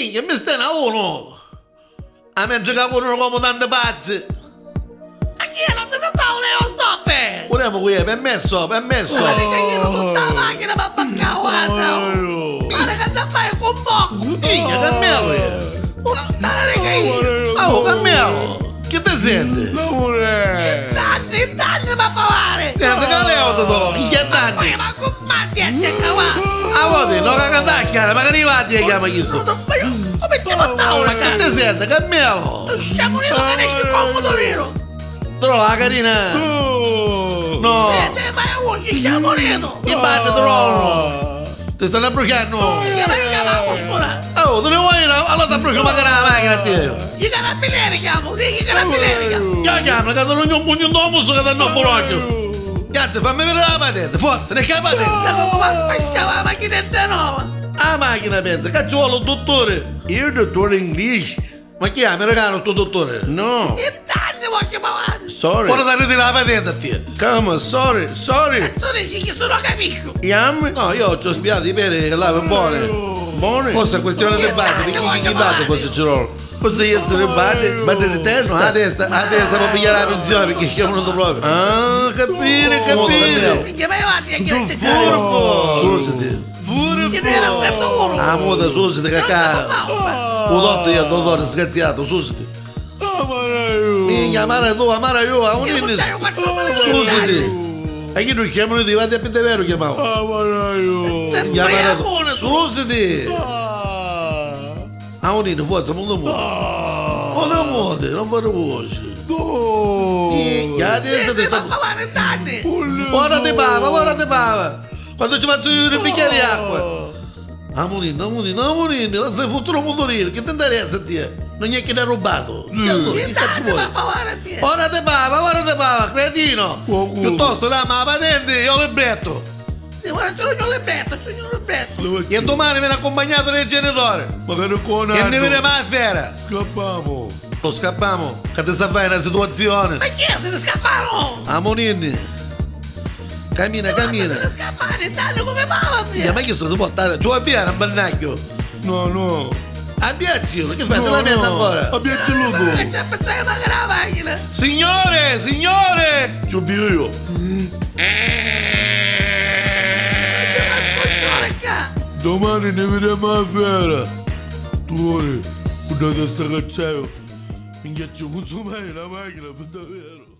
Minchia, mi stai a uno! A mentre che corrono come tanti pazzi! Ma chi è? Non ti fa Leo, stop! Volevo qui, permesso, permesso! Ma mica io sotto la macchina, ma perché guarda! Guarda che sta a fare con poco! Minchia, Carmelo è! Guarda che io! Oh, Carmelo! Che ti senti? Amore! Danni, danni, ma pavare! Senti, che leo ti do? Chi è danni? Ma con matti a te qua! Ah, vuoi, non che cantacchiare, ma che arrivati e chiama chi sto? Come ti portavo Ma la che ti senti, Carmelo? Siamo uniti che ne con motorino! Trova la carina! Oh! No! Te vai a oggi, siamo uniti! Ti batte, trovo! Ti stanno bruciando! Che vai a chiamare costura? Oh, dove vuoi? Allora ti brucio magari la macchina, ti! I carabinieri chiamo, sì, i carabinieri chiamo! Io chiamo, che sono un pugno d'uomo che danno fuori. Cazzo, fammi vedere la patente, forza, ne che patente? Ma facciamo la macchinetta nuova! La macchina pensa, che ci vuole un dottore? Io dottore inglese? Ma chi è americano sto dottore? No! Che danni voglio pavare! Sorry! Ora ti ritira la patente a te. Come? Sorry, sorry! Sono dici che sono capisco! Yam? No, io ci ho spiato i peri che là per buone. Buone? Forse è questione di batte, perché chi chi batte forse ce l'ho. Forse io sono batte, batte di testa. No, a testa, a testa per pigliare la pensione perché chiamano proprio. Ah, capire, capire! Che vai avanti a chiedere Furbo! Susiti. Che non era stato uno! Ah, muta, susiti, cacà. Un dotto io, dottore, sgraziato, susiti. Minchia, amara tu, amara io, a un Susiti. E chi non chiamano di vado a vero chiamavo. Chiamare tu. Susiti. A un forza, non muore. Non muore, non fare voce. Minchia, adesso ti sta... Ora ti pava, ora ti pava. Quando ci faccio io un bicchiere di acqua. Amonino, amonino, amonino, la sei fottuto motorino, che ti interessa a te? Non è che ne ha rubato. Che allora, che cazzo vuoi? Ora ti pava, ora ti pava, cretino. Piuttosto dammi la patente, io libretto. E domani viene accompagnato dai genitori. Magari con E ne viene mai a fiera. Scappiamo! Lo scappiamo, che ti sta fare una situazione. Ma chi è? Se ne scapparono! Amonini. Cammina, cammina. Se ne scappare, danni come va? Ma che sono portato? Ci vuoi via un bernacchio? No, no! Abbiacilo, che fai? Te la metti ancora? Abbiacelo tu! C'è pensare magari la macchina! Signore, signore! Ci ho io. Domani ne vediamo a fiera! Tu ora, guardate sta cacciaio! Minchia, ci consumai la macchina, per davvero!